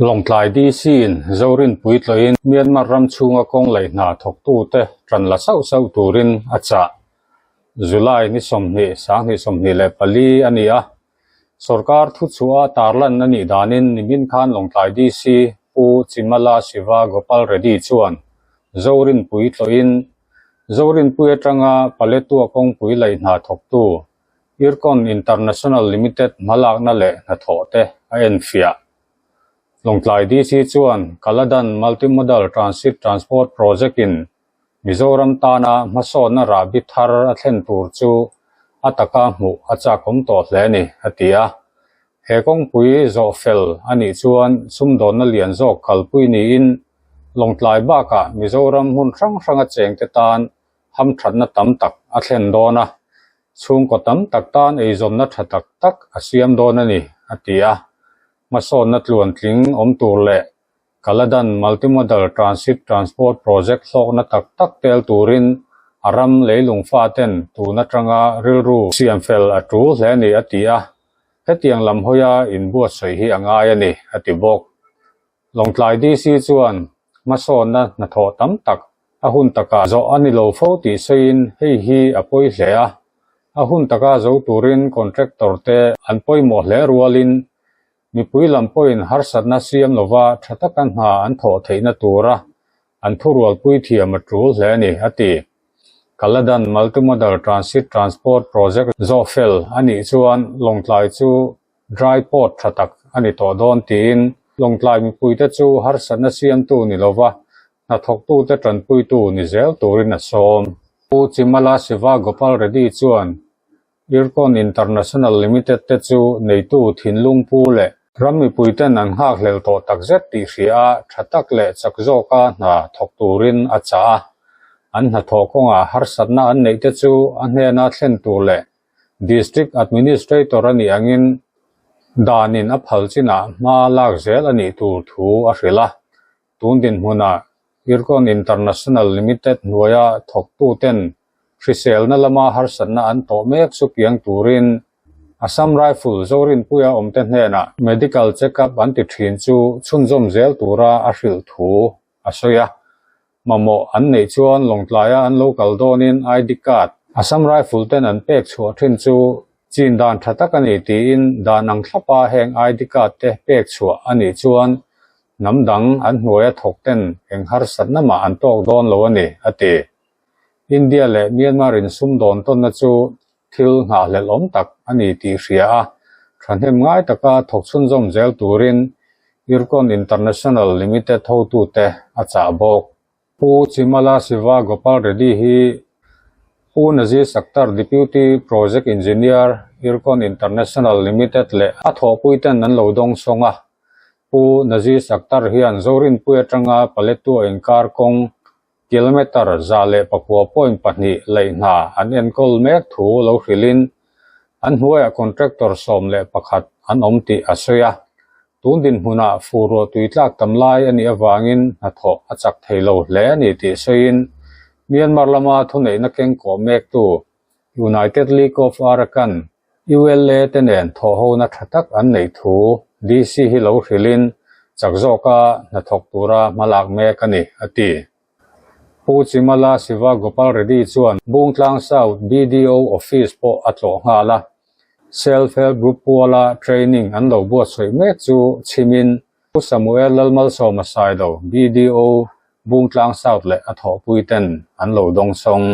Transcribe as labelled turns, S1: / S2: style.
S1: Lawngtlai DC-in Zorinpui tlawhin Myanmar ram chhunga kawng lei hna thawktute ṭan la sauh sauh turin a chah. July ni 20, 2024 a ni a, sorkar thuchhuah a tarlan a nih danin nimin khan Lawngtlai DC Pu Chimala Shiva Gopal Reddy chuan Zorinpui tlawhin Zorinpui atanga Paletwa kawngpui lei hna thawktu Ircon International Limited hmalakna leh hnathawh te a enfiah. Lawngtlai DC chuan Kaladan Multimodal Transit Transport Project-in Mizoram tana hmasawnna rahbi thar a thlen tur chu a taka hmuh a chakawm tawh hle a ni, a ti a. He kawngpui zawh fel a nih chuan sumdawnna lian zawk kalpui niin Lawngtlai bakah Mizoram hmun hrang hranga chengte tan hamthatna tam tak a thlen dawn a, chhungkaw tam tak tan eizawnna tha tak tak a siam dawn a ni, a ti a. Hmasawnna tluantling awm tur leh Kaladan Multimodal Transit Transport Project hlawkna tak tak tel turin a ram leilung faten tun atanga rilru siam fel a tul hle a ni, a ti a. Hetiang lam hawia inbuatsaih hi a ngai a ni, a ti bawk. Lawngtlai DC chuan hmasawnna hnathawh tam tak a hun takah zawh a ni lo fo tih sawiin hei hi a pawi hle a, a hun taka zo turin contractor te an pawimawh hle rualin mipui lam pawhin harsatna siam lova tha taka hna an thawh theihna tura an thurualpui thiam a tul hle a ni, a ti. Kaladan Multimodal Transit Transport Project zawh fel a nih chuan Lawngtlai chu Dry port tha tak a ni tawh dawn tiin Lawngtlai mipuite chu harsatna siamtu ni lova hnathawktute tanpuitu ni zel turin a sawm. Pu Chimala Siva Gopal Reddy chuan Ircon International Limited te chu neitu thinlung pu leh ram mipuiten an nghakhlel tawh takzet tih hria a tha tak leh chak zawka hna thawk turin a chah a. An hnathawh kawngah harsatna an neihte chu a hnena thlen tur leh District Administrator a nih angin danin a phal chinah hma lak zel a nih tur thu a hrilh a. Tun dinhmunah Ircon International Limited hnuaia thawktuten hriselna lama harsatna an tawh mek chu kiang turin Assam Rifle Zorinpuia awmte hnenah medical check-up an ti thin chu chhunzawm zel tura a hrilh thu a sawi a. Mamawh an neih chuan Lawngtlaia an lo kal dawnin ID card Assam Rifle ten an pek chhuah thin chu chin dan tha tak a ni tiin dan ang thlapa heng ID card te pek chhuah a nih chuan hnam dang an hnuaia thawk ten eng harsatna mah an tawk dawn lo a ni, a ti. India leh Myanmar in sumdawn tawnna chu thil nghahhlelh awm tak a ni tih hria a, thahnem ngai taka thawk chhunzawm zel turin Ircon International Limited hotute a chah bawk. Pu Chimala Siva Gopal Reddy hi Pu Nazir Sakhtar Deputy Project Engineer, Ircon International Limited leh a thawhpuiten an lo dawng sawng a. Pu Nazir Sakhtar hian Zorinpui atanga Paletwa inkar kawng Kilometre 109.2 laih hna an enkawl mek thu lo hrilhin an hnuaiah contractor 11 an awm tih a sawi a. Tun dinhmunah fur ruah tui tlak tam lai a nih avangin hnathawh a chak thei lo hle a ni tih sawiin Myanmar lama thuneihna kengkawh mektu United League of Arakan, ULA, te nen thawhhona tha tak an neih thu DC hi lo hrilhin chak zawka hnathawk tura hmalak mek a ni, a ti. Pu Chimala Siva Gopal Reddy chuan Bungtlang South BDO Office pawh a tlawh nghal a, Self Help Group puala training an lo buatsaih mek chu chhimin Pu Samuel Lalmalsawma Sailo, BDO, Bungtlang South leh a thawhpuiten an lo dawngsawng.